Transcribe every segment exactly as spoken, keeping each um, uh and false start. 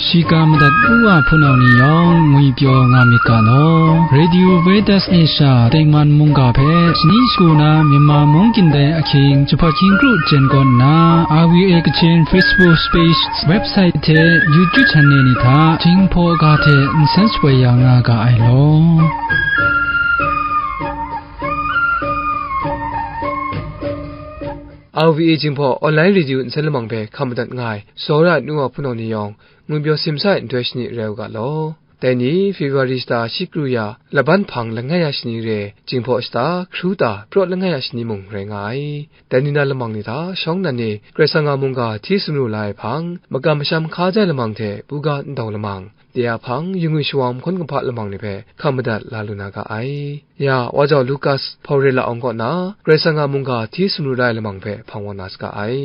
Shiga madat u a hpunau ni yawng ngwi pyaw nga myit ga law. Radio Veritas Asia tengman mungga hpe shani shagu na Myanmar mung kyin dai ahkying jahpat hkying kru jen kawn nna, R V A Kachin Facebook page, website hte YouTube channel ni hta Jinghpaw ga hte nsen shapoi ya nga ga ai law. R V A Jinghpaw online radio nsen lamang hpe hkam madat nga ai, tsawra ai nu wa hpunau ni yawng, ngwi pyaw simsa ai nhtoi shani rai u ga law. Dai ni February shata shi kru ya, laban hpang langai ya shani re, Jinghpaw shata hkru ta praw langai ya shani mung rai nga ai. Dai ni na lamang ni hta shawng nnan ni Karai Kasang a mungga hti sumru la ai hpang, makam masham hkaja ai lamang hte buga ndau lamang, de a hpang, yungwi shawang mahkawn kumhpa lamang ni hpe hkam madat la lu na ga ai. Ya, wa jau Lukas hpau re la awng kaw na, Karai Kasang a mungga hti sumru la ai lamang hpe hpang wa na saga ai.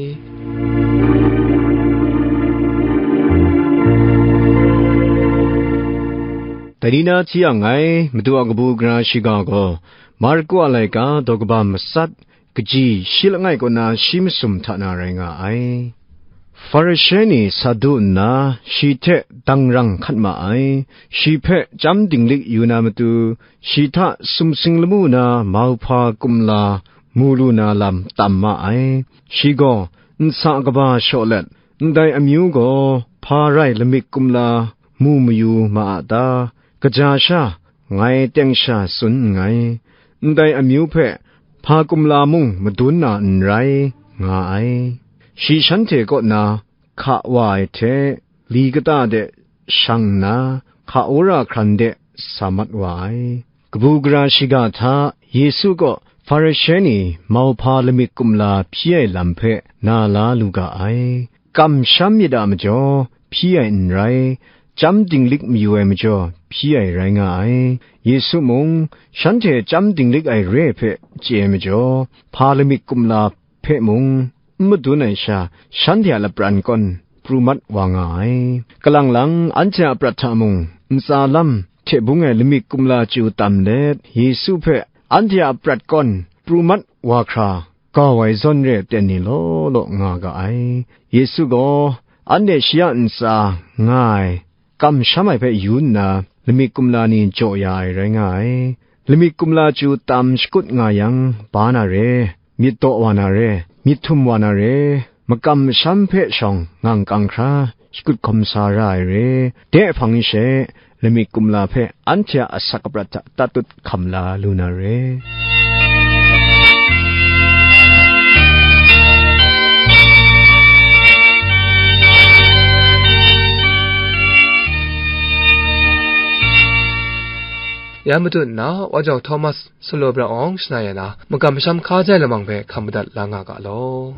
Dai ni na hti yang ngai, Madu a kabu gara shiga gaw, Marku a laika daw kaba matsat, kaji shi langai kaw na shi masum hta na rai nga ai. Hparishe ni sa du nna, shi hte dangrang hkat ma ai. Shi hpe chyam dinglik yu na matu, shi hta sumsing lamu na mauhpa kumla mu lu na lam tam ma ai. Shi gaw nsa kaba shaw let, ndai amyu gaw hpa rai lamik kumla mu mayu ma a ta? Kaja sha ngai teng sha tsun nngai, ndai amyu hpe hpa kumla mung madun na n rai, nga ai. Shi shanhte kaw na hka wa ai hte, li kata de shang nna, hka wora hkran de sa mat wa ai. Kabu gara shiga hta Yesu kaw Hparishe ni mauhpa lamik kumla hpyi ai lam hpe na la lu ga ai. Kamsham myit a majaw hpyi ai n rai, chyam dinglik mayu ai majaw hpyi ai rai nga ai. Yesu mung shanhte chyam dinglik ai re ai hpe chye ai majaw, hpa lamik kumla hpe mung n madun ai sha, shanhte a lapran kawn pru mat wa nga ai. Kalang lang anhte a prat hta mung ntsa lam hte bung ai lamik kumla chyu tam let, Yesu hpe anhte a prat kawn pru mat wa hkra, gau ai zawn re ai ten ni law law nga ga ai. Yesu gaw anhte shi a ntsa nga ai, kamsham ai hpe yu nna, lamik kumla ni jaw ya ai rai nga ai. Lamik kumla chyu tam shakut nga yang, ba na re, myit daw wa na re, myit htum wa na re, makam masham hpe shawng ngang kang hkra, shakut hkawm sa ra ai re, de hpang ni she, lamik kumla hpe anhte a asak aprat hta tatut hkam la lu na re. Ya matut nna, wa jau Thomas Solo Bra Awng shana ya na, makam masham hka jai lamang hpe hkam madat la nga ga law.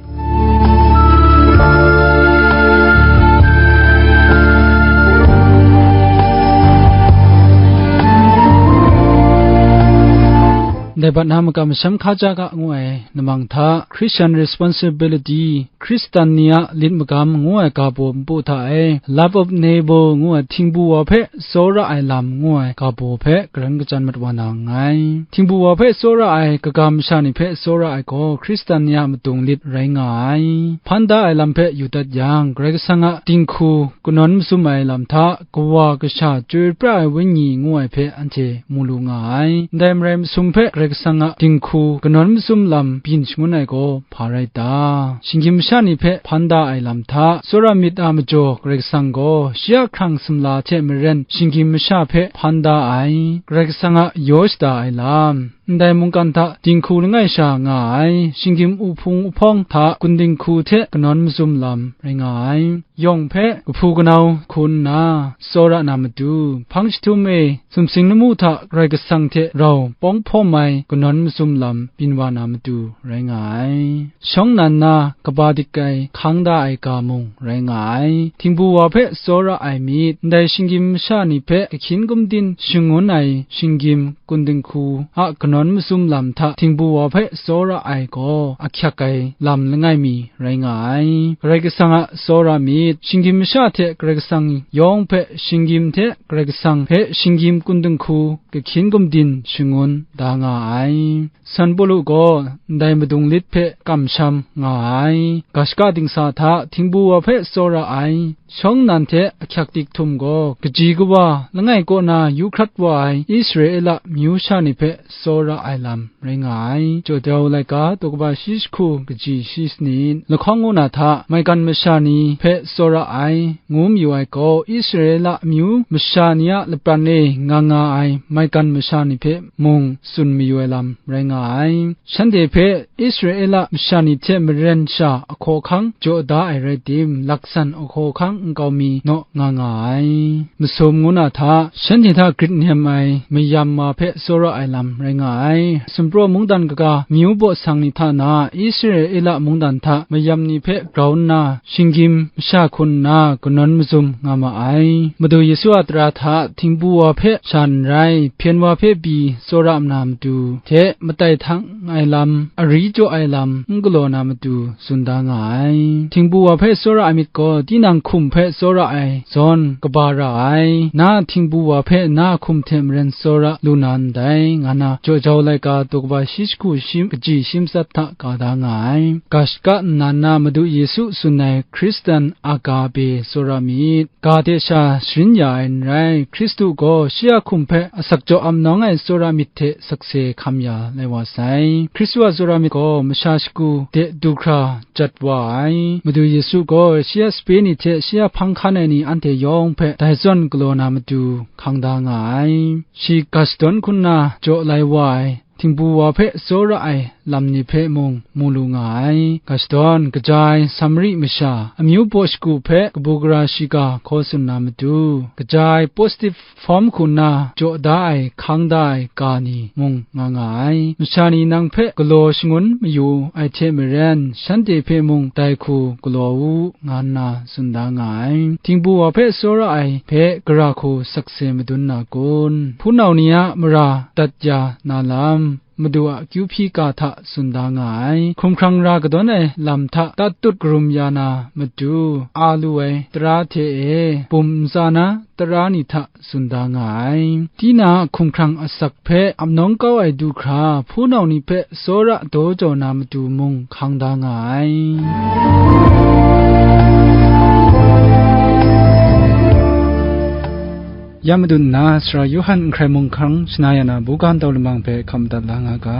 Dai bat na makam masham hka ja ga ngu ai lamang hta, Christian Responsibility, Hkristan ni a lit magam ngu ai ga baw npu hta e, Love of Neighbor ngu ai htingbu wa hpe tsawra ai lam ngu ai ga baw hpe karan kachyan mat wa na nngai. Htingbu wa hpe tsawra ai kaga masha ni hpe tsawra ai gaw Hkristan ni a madung lit rai nga ai. Hpan da ai lam hpe yu dat yang, Karai Kasang a dinghku kanawn mazum ai lam hta, kawa kasha chyoi pra ai wenyi ngu ai hpe anhte mu lu nga ai. Ndai marai masum hpe Karai Kasang a dinghku kanawn mazum lam byin shangun ai gaw hpa rai ta? Shinggyim masha ni hpe hpan da ai lam hta, tsawra myit a majaw Karai Kasang gaw shi a hkrang sumla hte maren shinggyim masha hpe hpan da ai, Karai Kasang a yaw shada ai lam. Ndai mungkan hta dinghku langai sha nga ai, shinggyim uhpung uhpawng hta gun dinghku hte kanawn mazum lam rai nga ai. Yawng hpe kahpu kanau hku nna tsawra na matu, hpang jahtum e sumsing lamu hta Karai Kasang hte rau pawng hpawm ai kanawn mazum lam byin wa na matu rai nga ai. Shawng nnan na kaba dik ai hkang da ai ga mung rai nga ai. Htingbu wa hpe tsawra ai myit, ndai shinggyim masha ni hpe kahkyin gumdin shangun ai shinggyim gun dinghku a kanawn mazum lam hta htingbu wa hpe tsawra ai gaw ahkyak ai lam langai mi rai nga ai. Karai Kasang a tsawra myit, shinggyim masha hte Karai Kasang yawng hpe, shinggyim hte Karai Kasang hpe shinggyim gun dinghku kahkyin gumdin shangun da nga ai. San Pawlu gaw ndai madung lit hpe kamsham nga ai. Ga shaka dingsa hta htingbu wa hpe tsawra ai, Shawng nnan hte ahkyak dik htum gaw, kaji kawa langai kaw na yu hkrat wa ai Israela amyu sha ni hpe tsawra ai lam rai nga ai. Jaw jau laika, daw kaba shi jahku kaji shi sanit, lahkawng ngu na hta maigan masha ni hpe tsawra ai, ngu mayu ai gaw, Israela amyu masha ni a lapran e nga nga ai maigan masha ni hpe mung tsun mayu ai lam rai nga ai. Shanhte hpe Israela masha ni hte maren sha ahkaw ahkang jaw da ai rai tim, laksan ahkaw ahkang nkau mi naw nga nga ai. Masum ngu na hta, shanhte hta grit nem ai mayam wa hpe tsawra ai lam rai nga ai. Sumpraw mungdan kaga myu baw sang ni hta na, Israela mungdan hta mayam ni hpe grau nna, shinggyim masha hkun nna kanawn mazum nga ma ai. Madu Yesu a tara hta htingbu wa hpe sha n rai, hpyen wa hpe pyi tsawra na matu hte matai htang ai lam, ari jaw ai lam n galaw na matu tsun da nga ai. Htingbu wa hpe tsawra ai myit gaw, tinang hkum hpe tsawra ai zawn kaba ra ai. Na htingbu wa hpe na hkum hte maren tsawra lu na ndai, nga na jaw jau laika daw kaba shi jahku shi kaji shi matsat hta ka da nga ai. Ga shaka nnan na Madu Yesu tsun ai Hkristan agape tsawra myit. Ga de sha sharin ya ai n rai, Hkristu gaw shi a hkum hpe asak jaw ap nawng ai tsawra myit hte sakse hkam ya lai wa sai. Hkristu a tsawra myit gaw masha shagu de du hkra jat wa ai. Madu Yesu gaw shi a sape ni hte shi a hpang hkan ai ni anhte yawng hpe dai zawn galaw na matu hkang da nga ai. Shi ga shadawn hku nna jaw lai wa ai, htingbu wa hpe tsawra ai lam ni hpe mung mu lu nga ai. Ga shadawn, kaja ai Samari masha, amyu baw shagu hpe kabu gara shiga hkaw tsun na matu, kaja ai positive form hku nna jaw da ai, hkang da ai ga ni mung nga nga ai. Masha ni nang hpe galaw shangun mayu ai hte maren, shanhte hpe mung dai hku galaw u, nga nna tsun da nga ai. Htingbu wa hpe tsawra ai hpe gara hku sakse madun na kun? Hpunau ni a mara dat ya na lam, Madu a akyu hpyi ga hta tsun da nga ai. Hkumhkrang ra kadawn ai lam hta tatut karum ya na matu, a lu ai tara hte e bum ntsa na tara ni hta tsun da nga ai. Tina a hkumhkrang asak hpe ap nawng kau ai du hkra, hpunau ni hpe tsawra daw jaw na matu mung hkang da nga ai. Ya madun nna, Sara Yawhan n hkrai mung hkang shana ya na buga ndaw lamang hpe hkam madat la nga ga.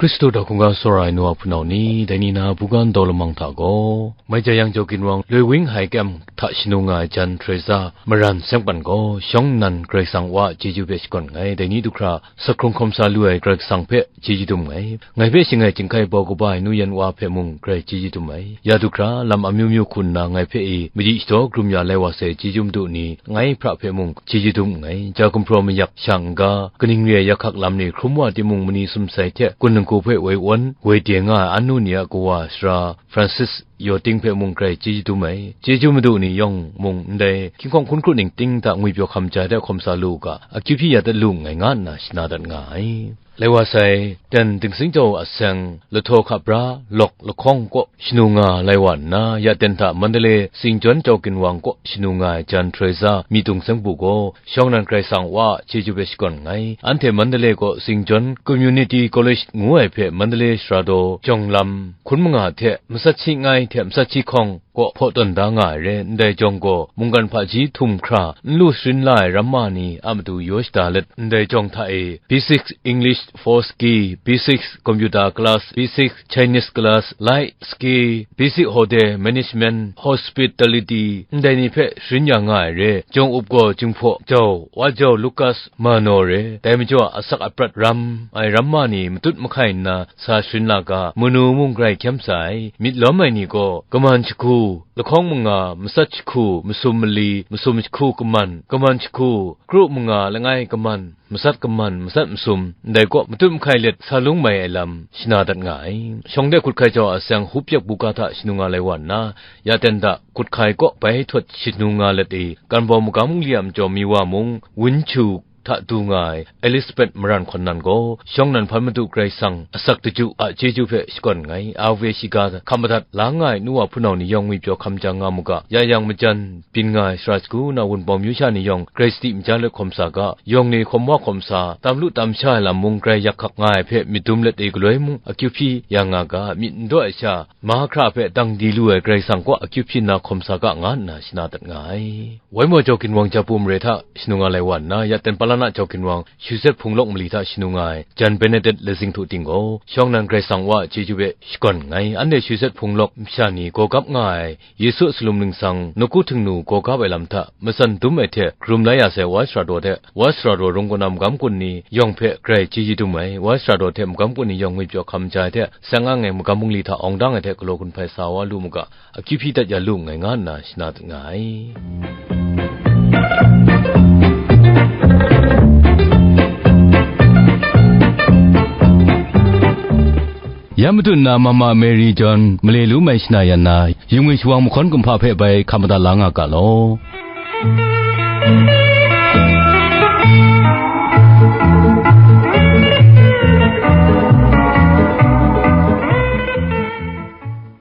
Hkristu hta hkungga tsawra ai nu a hpunau ni, dai ni na buga ndaw lamang hta gaw, Mai Jayang Jaw Ginwang, Loi Wing Hai Kyem hta shanu nga ai jan Teresa Maran Sengpan gaw, shawng nnan Karai Kasang Wa a chyeju hpe shakawn nngai. Dai ni du hkra, sak hkrung hkawm sa lu ai Karai Kasang hpe chyeju dum nngai. Ngai hpe shangai chyinghkai bau kaba ai nu yan wa hpe mung grai chyeju dum ai. Ya du hkra, lam amyu myu hku nna ngai hpe e madi shadaw krum ya lai wa sai chyeju madu ni, ngai hpra hpe mung chyeju dum nngai. Ja gumhpraw mayak shang n ga, kaning re ai yahkak lam ni hkrum wa timung, mani sumsai hte kun lingku hpe woi wan, woi de nga ai anu ni a kawa sara Francis Yaw Ting hpe mung grai chyeju dum ai. Chyeju madu ni yawng mung ndai hkying hkawng hkun hkru ning ting hta ngwipyaw hkam ja de hkawm sa lu u ga, akyu hpyi ya dat lu nngai, nga nna shana dat nga ai. Lai wa sai, ten dingsing jau a seng, lahtaw hka bra, lawk lahkawng kaw shanu nga lai wa nna, ya ten hta Mandalay Singjawn Jau Ginwang kaw shanu nga ai jan Teresa Myitung Seng Bu gaw, shawng nnan Karai Kasang Wa a chyeju hpe shakawn nngai. Anhte Mandalay kaw Singjawn Community College ngu ai hpe Mandalay sara daw jawng lam hkun manga hte matsat shi nngai hte matsat shi hkawng kaw hpaw tawn da nga ai re. Ndai jawng gaw mungkan hpaji htum hkra n lu sharin la ai ramma ni a matu yaw shada let, ndai jawng hta e B six English for Ski, B six Computer Class, B six Chinese Class, Light Ski, B six Hotel Management, Hospitality, ndai ni hpe sharin ya nga ai re. Jawng up gaw Jinghpaw Jau, Wa Jau Lucas Mano re. Dai majaw a asak aprat ram ai ramma ni matut mahkai nna sa sharin la ga, manu mung grai hkyem sa ai. Myit lawm ai ni gaw kaman jahku, lahkawng manga, matsat jahku, masum mali, masum jahku kaman, kaman jahku, kru manga langai kaman, matsat kaman, matsat masum, ndai kaw matut mahkai let sa lung mai ai lam shana dat nga ai. Shawng de hkut hkai jau a seng Hupyak buga hta shanu nga lai wa nna, ya ten hta hkut hkai kaw bai htawt shanu nga let e, kan bau magam li a majaw mi wa mung, wun chu hta du nga ai Elizabeth Maran Hkawn nan gaw, shawng nan hpan madu Karai Kasang asak daju a chyeju hpe shakawn nngai. Ave shiga hkam madat la nga ai nu wa hpunau ni yawng ngwipyaw hkam jang nga mu ga, ya yang majan byin nga ai sara shagu na Wunpawng myu sha ni yawng grai sadi maja let hkawm sa ga, yawng ni hkawm wa hkawm sa, tam lu tam sha ai lam mung grai yak hkak nga ai hpe myit dum let e galoi mung akyu hpyi ya nga ga, myit n daw ai sha, mahkra hpe dang di lu ai Karai Kasang kaw akyu hpyi nna hkawm sa ga, nga nna shana dat nga ai. Waimaw Jau Ginwang Japu mare hta shanu nga lai wa nna, ya ten palana Jau Ginwang Shuzet Hpung Lawk mali hta shanu nga ai Jan Benedet Lazing Htu Ting gaw, shawng nan Karai Kasang wa a chyeju hpe shakawn nngai. Anhte Shuzet Hpung Lawk masha ni gaw gap nga ai Yesu a salum ningsang nawku htingnu gaw gap ai lam hta matsan dum ai hte, karum la ya sai wai sara daw hte, wai sara daw rung kaw na magam kun ni yawng hpe grai chyeju dum ai, wai sara daw hte magam kun ni yawng ngwipyaw hkam ja ai hte, seng ang ai magam bungli hta awng dang ai hte galaw gun hpai sa wa lu mu ga, akyu hpyi dat ya lu nngai, nga nna shana dat nga ai. Ya matut nna Mama Mary John male lu mai shana yan na, yungwi shawang mahkawn kumhpa hpe bai hkam madat la nga ga law.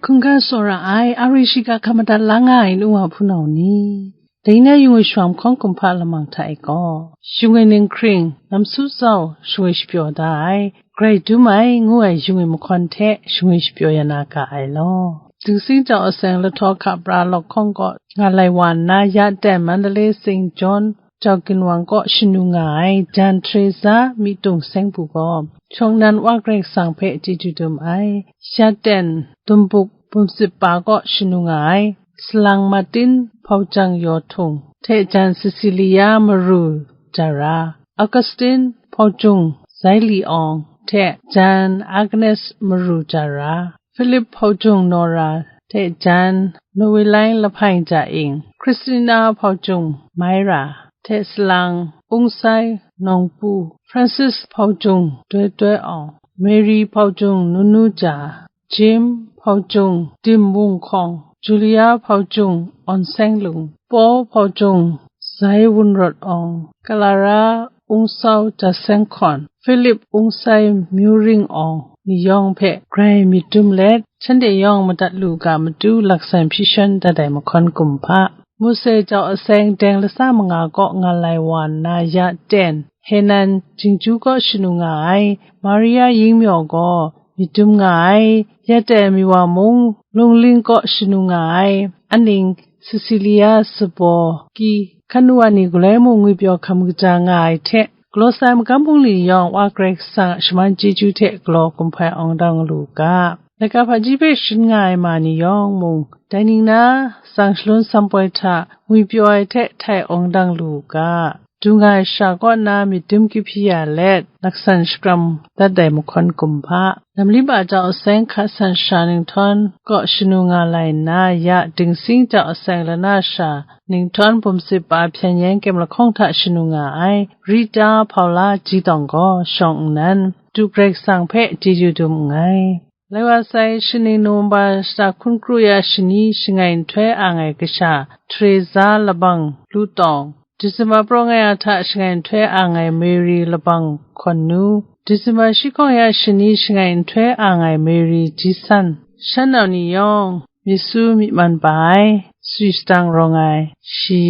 Hkungga tsawra ai, ari shiga hkam madat la nga ai nu wa hpunau ni, dai na yungwi shawang mahkawn kumhpa lamang hta e gaw, shingwi ninghkring, lam su tsau, shingwi shapyaw da ai, grai dum ai, ngu ai yungwi mahkawn hte shingwi shapyaw ya na ga ai law. Dingsing jau aseng lahtaw hka pra lawk hkawng kaw nga lai wa nna, ya ten Mandalay Saint John Jau Ginwang kaw shanu nga ai Jan Teresa myi tung seng bu gaw, shawng nan Wa Karai Kasang hpe chyeju dum ai. Ya ten Dumbuk bumsip pa kaw shanu nga ai Salang Martin Hpau Jang Yaw Htung hte jan Cecilia Maru Jara, Augustine Hpau Jung Zai Li Awng hte jan Agnes Maru Jara, Philip Hpau Jung Nora hte jan Lawilai Lahpaing Ja Ing, Christina Hpau Jung Myra hte salang Ungsai Nawngpu, Francis Hpau Jung Doi Doi Awng, Mary Hpau Jung Nunu Ja, Jim Hpau Jung Dim Wung Hkawng, Julia Hpau Jung Awn Seng Lung, Paul Hpau Jung Zai Wun Rawt Awng, Clara Ungsau Ja Seng Hkawn, Philip Ungsai Myu Ring Awng ni yawng hpe grai myit dum let, shanhte yawng madat lu ga matu laksan hpyi shawn dat ai mahkawn kumhpa. Mose jau aseng deng lasa manga kaw nga lai wa nna ya ten, Henan Jingju kaw shanu nga ai Maria Yingmyaw gaw myit dum nga ai, ya ten Miwa mung Lungling kaw shanu nga ai, aning Cecilia Sabaw Ki, hkan wa ni galoi mung ngwipyaw hkam kaja nga ai hte, galaw sai magam bungli yawng Wa Karai Kasang a shaman chyeju hte galaw kumhpai awng dang lu u ga. Laika hpaji hpe sharin nga ai ma ni yawng mung, dai ning na tsang shalun sampoi hta ngwipyaw ai hte htai awng dang lu u ga. Du nga ai sha kaw na myit dum kyu hpyi ya let, laksan shakram dat ai mahkawn kumhpa. Namliba jau aseng hka san sha ninghtawn kaw shanu nga lai nna, ya Dingsing jau aseng lana sha ninghtawn bumsip pa hpyen yen kyem lahkawng hta shanu nga ai Rita Paula Ji Tawng gaw shawng nnan, du Karai Kasang hpe chyeju dum nngai. Lai wa sai, shaning November shata hkun kru ya shani shangai nhtoi ang ai kasha Teresa Labang Lu Tawng, December praw nga ya hta shangai nhtoi ang ai Mary Labang Hkawn Nu, December shi hkawng ya shani shangai nhtoi ang ai Mary Ji San, shan nau ni yawng myit su myit man pa ai, sui shatang rawng ai, shi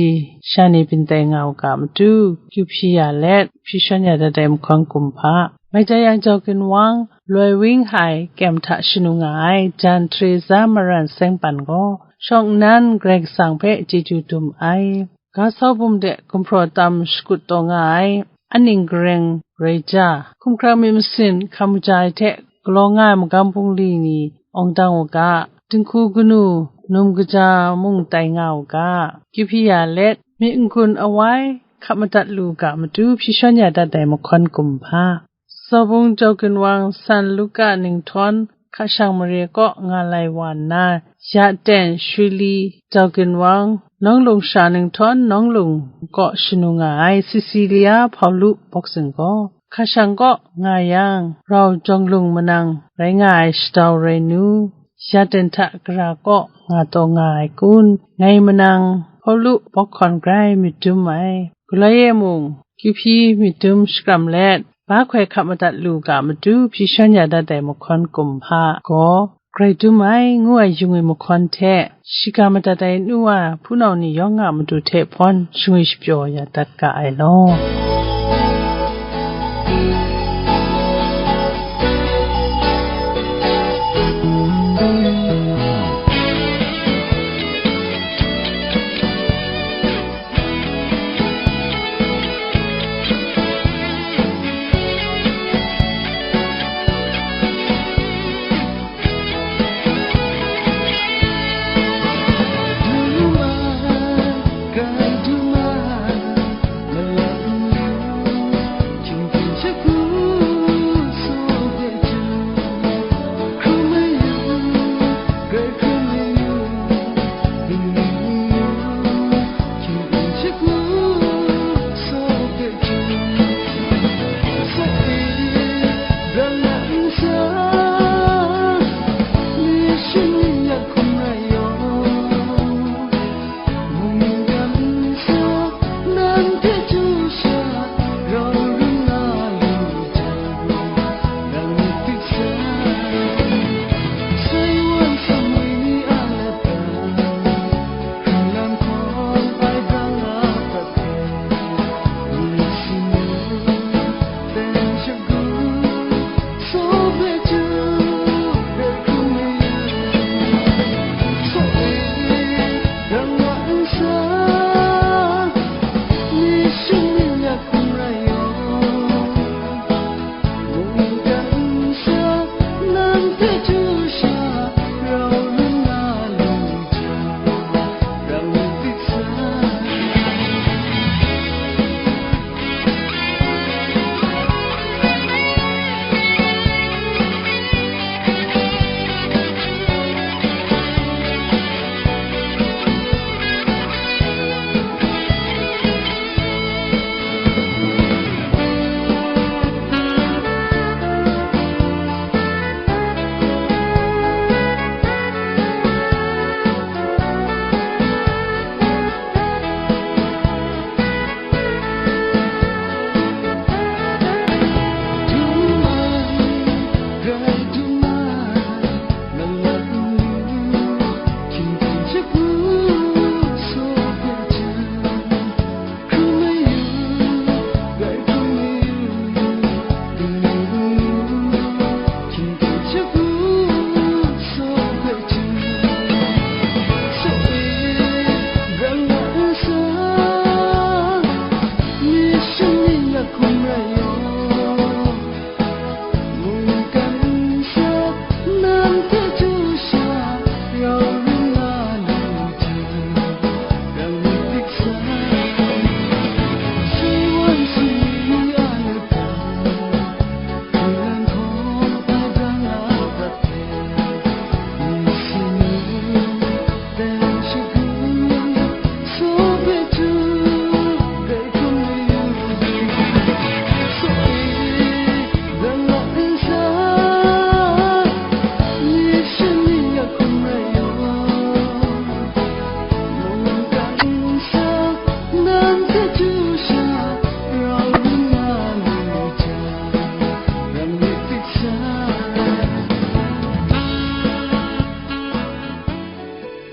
sha ni byin tai nga u ga matu, kyu hpyi ya let, hpyi shawn ya dat ai mahkawn kumhpa. Mai ja yang jau ginwang, loi wing hai kyem hta shanu nga ai jan Teresa Maran Seng Pan gaw, shawng nnan Karai Kasang hpe chyeju dum ai. Ga sau bum de gumhpraw tam shakut taw nga ai, aning gareng rai ja, hkumhkrang myit masin hkam kaja ai hte galaw nga ai magam bungli ni awng dang u ga, dinghku kanu num kaja mung tai nga u ga, kyu hpyi ya let, myit n-gun awai hkap madat lu ga matu hpyi shawn ya dat ai mahkawn kumhpa. Sau bung jau ginwang San Luka ninghtawn hka shang mare kaw nga lai wa nna, ya ten Shwi Li jau ginwang, nawng lung sha ninghtawn nawng lung kaw shanu nga ai Cecilia Hpau Lu Bawk Zing gaw, hka shang kaw nga yang, rau jawng lung manang rai nga ai shatau rai nu, ya ten hta gara kaw nga taw nga ai kun, ngai manang Hpau Lu Bawk Hkawn grai myit dum ai. Galoi e mung, kyu hpyi myit dum shakram let, ba hkoi hkap madat lu ga matu hpyi shawn ya dat ai mahkawn kumhpa gaw, grai dum ai ngu ai yung ai mahkawn hte, shiga madat ai nu wa hpunau ni yawng a matu hte hpawn shangwi shapyaw ya dat ga ai law.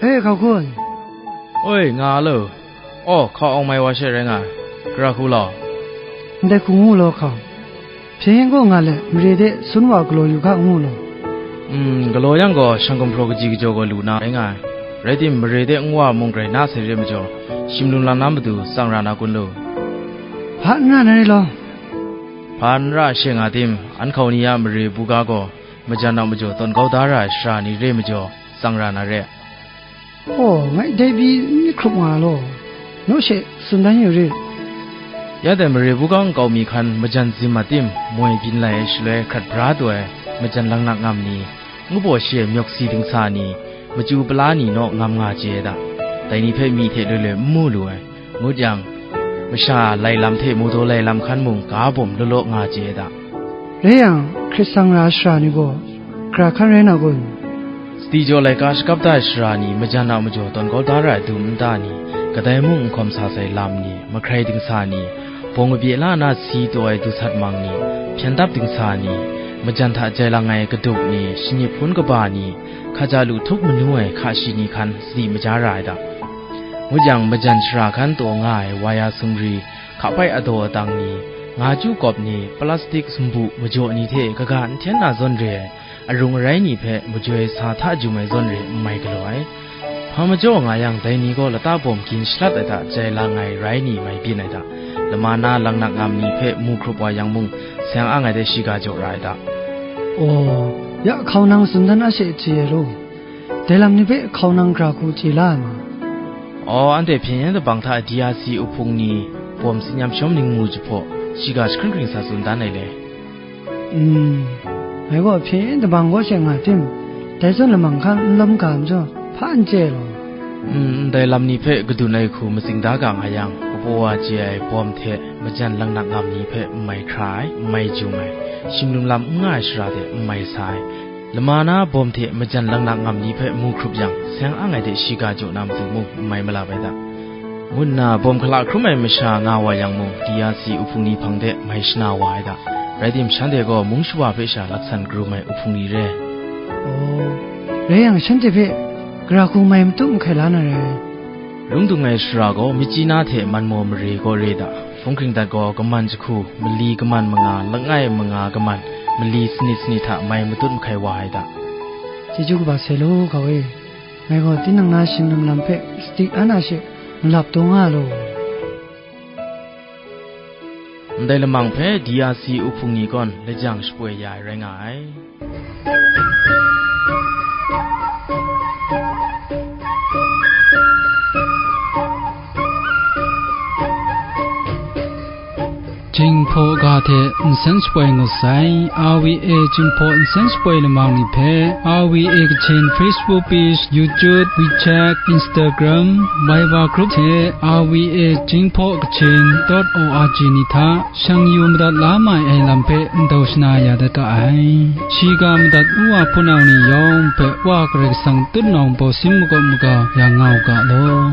E, hkau hkun. Oi, nga lo. Aw, hkau awng mai wa she rai nga ai. Gara hku law. Ndai hku ngu law, hkau. Hpyen yen kaw nga let, mare de sun wa galaw yu ga ngu law. Mm, galaw yang gaw, shang gumhpraw kaji kajaw gaw lu na rai nga ai. Rai tim, mare de nwa mung grai na sai re majaw, shim lung lang na matu tsang ra na kun lu? Hpa n ra na re law. Hpa n ra she nga tim, an hkau ni a mare buga gaw, majan a majaw tawn kau da ra ai sara ni re majaw, tsang ra na re. Aw, ngai dai pyi n myit hkrup nga law, naw she tsun dan yu rit. Ya dai mare buga nkau mi hkan majan zim a tim moi byin lai ai shaloi hkrat bra taw ai majan laknak ngam ni, ngu baw shi ai myawk si dingsa ni, machyu pala ni naw ngam nga chye ai da. Dai ni hpe myi hte loi loi n mu lu ai, ngut yang, masha lai lam hte mawdaw lai lam hkan mung ga bawm law law nga chye ai da. Rai yang, hkrit tsang ra ai sara ni gaw, gara hkan rai na kun? Sadi jaw laika shakap da ai sara ni, majan a majaw tawn kau da ra ai dum nta ni, kadai mung n hkawm sa sai lam ni, mahkrai dingsa ni, Bawng kabye la na si taw ai dusat mang ni, hpyen dap dingsa ni, majan hta jai lang ai kaduk ni, shingnip hpun kaba ni, hkaja lu htup manu ai hka shi ni hkan sadi maja ra ai ta. Ngut yang, majan shara hkan taw nga ai waya sumri, hkapai adaw atang ni, nga chyu kawp ni, plastik sumbu majaw ni hte kaga n hten na zawn re ai, arung arai ni hpe majoi sa hta jum ai zawn re n mai galaw ai. Hpa majaw nga yang, dai ni gaw lata bawm gin shalat ai hta jai lang ai rai ni mai byin ai hta, lama na langnak ngam ni hpe mu hkrup wa yang mung, seng ang ai de shiga jaw ra ai hta. Aw, ya hkaunang tsun dan a she chye ai law, dai lam ni hpe hkaunang gara hku chye la ai ma? Aw, anhte hpyen yen dabang hta D R C uhpung ni bawm tsin yam shawm ningmu jahpaw, shiga jahkring hkring sa tsun dan ai le. Mm, ngai gaw hpyen yen dabang kaw she nga tim, dai zawn lamang hkan n lawm ga majaw, hpa n chye law. Mm, ndai lam ni hpe kadun ai hku matsing da ga nga yang, kabaw wa chye ai bawm hte majan langnak ngam ni hpe n mai hkra ai, n mai jum ai, shing lum lam n nga ai shara de n mai sa ai, lama na bawm hte majan langnak ngam ni hpe mu hkrup yang, seng ang ai de shiga jaw na matu mung n mai malap ai ta. Ngu nna bawm hkala hkrum ai masha nga wa yang mung, D R C uhpung ni hpang de mai shana wa ai ta. Rai tim, shanhte gaw mung shawa hpe sha laksan karum ai uhpung ni re. Aw, rai yang, shanhte hpe gara hku mai matut mahkai la na rai. Lung dung ai shara gaw, myitkyina hte manmaw mare gaw re ta, hpung hkringdat gaw kaman jahku, mali kaman manga, langai manga kaman, mali sanit sanit hta mai matut mahkai wa ai ta. Chyeju kaba sai law, hkau e. Ngai gaw tinang na shing lum lam hpe sadi an a she malap taw nga law. Ndai lamang hpe D R C uhpung ni gaw lajang shapoi ya ai rai nga ai. Jinghpaw ga hte nsen shapoi ngut sai, R V A Jinghpaw nsen shapoi lamang ni hpe, R V A Kachin Facebook page, YouTube, WeChat, Instagram, Viber group hte R V A Jinghpaw Kachin dot O R G ni hta shang yu madat la mai ai lam hpe ndau shana ya dat ga ai. Shiga madat nu wa hpunau ni yawng hpe Wa Karai Kasang tutnawng baw sin makawp maga ya nga u ga law.